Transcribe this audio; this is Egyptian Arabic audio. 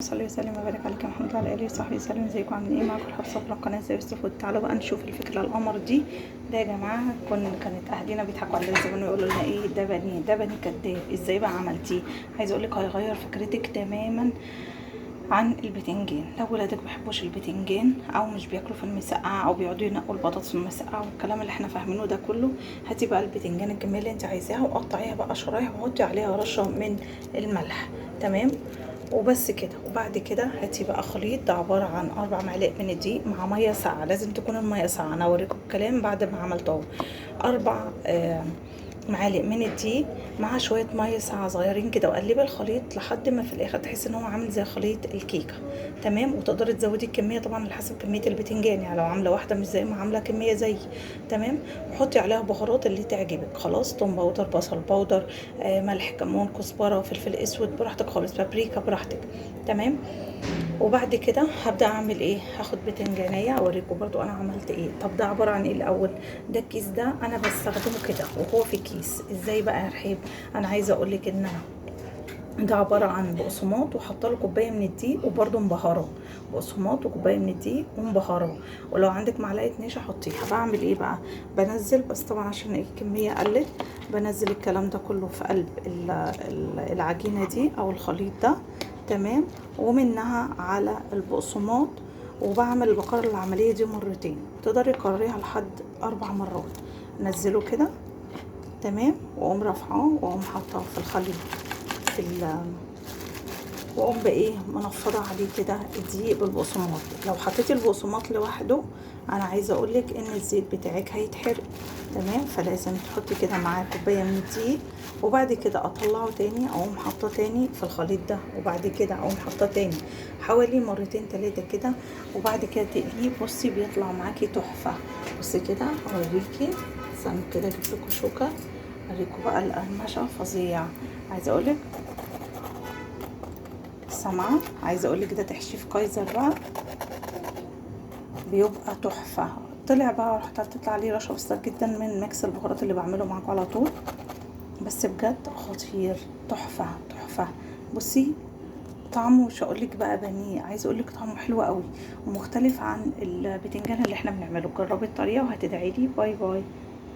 صلي وسلم وبارك على محمد وعلى اله وصحبه وسلم. ازيكم عاملين ايه؟ معاكم الحفصه في القناة ازاي فود. تعالوا بقى نشوف الفكرة القمر دي. ده يا جماعة كانت اهالينا بيضحكوا علينا زمان ويقولوا لنا ايه ده بني، ده بني كداب، ازاي بقى عملتيه؟ عايزه اقول لك هيغير فكرتك تماما عن البتنجان. لو ولادك بيحبوش البتنجان او مش بياكلوا في المسقعه او بيقعدوا ينقوا البطاطس في المسقعه والكلام اللي احنا فاهمينه ده كله، هاتي بقى البتنجان الكمية اللي انت عايزاها وقطعيها بقى شرايح وحطي عليها رشه من الملح، تمام؟ وبس كده. وبعد كده هاتي بقى خليط ده عبارة عن 4 معالق من الدقيق مع مية ساقعه، لازم تكون المية ساقعه، انا هوريكم الكلام بعد ما عملته. 4 معالق من الدقيق مع شوية مية ساقعه صغيرين كده، وقلبي الخليط لحد ما في الاخر تحسي ان هو عامل زي خليط الكيكه، تمام؟ وتقدري تزودي الكمية طبعا على حسب كمية البتنجان، يعني لو عامله واحدة مش زي ما عامله كمية زي، تمام؟ وحطي عليها بهارات اللي تعجبك، خلاص، توم powder، بصل powder، ملح، كمون، كزبره، فلفل اسود، براحتك خالص، بابريكا براحتك، تمام؟ وبعد كده هبدا اعمل ايه؟ هاخد بتنجانيه اوريكم برضو انا عملت ايه. طب ده عبارة عن ايه الاول؟ ده الكيس ده انا بستخدمه كده وهو في كيس. ازاي بقى يا رحيب؟ انا عايزه اقول لك ان انا ده عبارة عن بقسماط وحاطه له كوباية من الدقيق وبرده مبهراه، بقسماط وكوبايه من الدقيق ومبهراه، ولو عندك معلقه نشا حطيها. بعمل ايه بقى؟ بنزل، بس طبعا عشان الكمية قلت، بنزل الكلام ده كله في قلب العجينة دي او الخليط ده، تمام؟ ومنها على البقسماط. وبعمل بكرر العملية دي مرتين، تقدري تكرريها لحد 4 مرات. نزله كده، تمام؟ واقوم رافعاه واقوم حاطاه في الخليط في واقوم بايه منفضه عليه كده الدقيق بالبقسماط. لو حطيتي البقسماط لوحده انا عايزه اقولك ان الزيت بتاعك هيتحرق، تمام؟ فلازم تحطي كده معاه كوباية من الدقيق، وبعد كده اطلعه تاني اقوم حاطاه تاني في الخليط ده، وبعد كده اقوم حاطاه تاني حوالي مرتين 3 كده، وبعد كده تقليه. بصي بيطلع معاكي تحفة. بصي كده اوريكي، استنوا كده اجيب لكم شوكه اوريكم بقى القرمشه فظيع. عايزه اقولك سامعه، عايزه اقولك ده تحشيه في كايزر بقى بيبقى تحفة. طلع بقى رحت تطلع عليه رشه بسيطة جدا من mix البهارات اللي بعمله معاكم على طول، بس بجد خطير، تحفة تحفة. بصي طعمه مش هقولك بقى بانيه، عايزه اقولك طعمه حلو قوي ومختلف عن البتنجان اللي احنا بنعمله. جربي الطريقة وهتدعي لي. bye bye.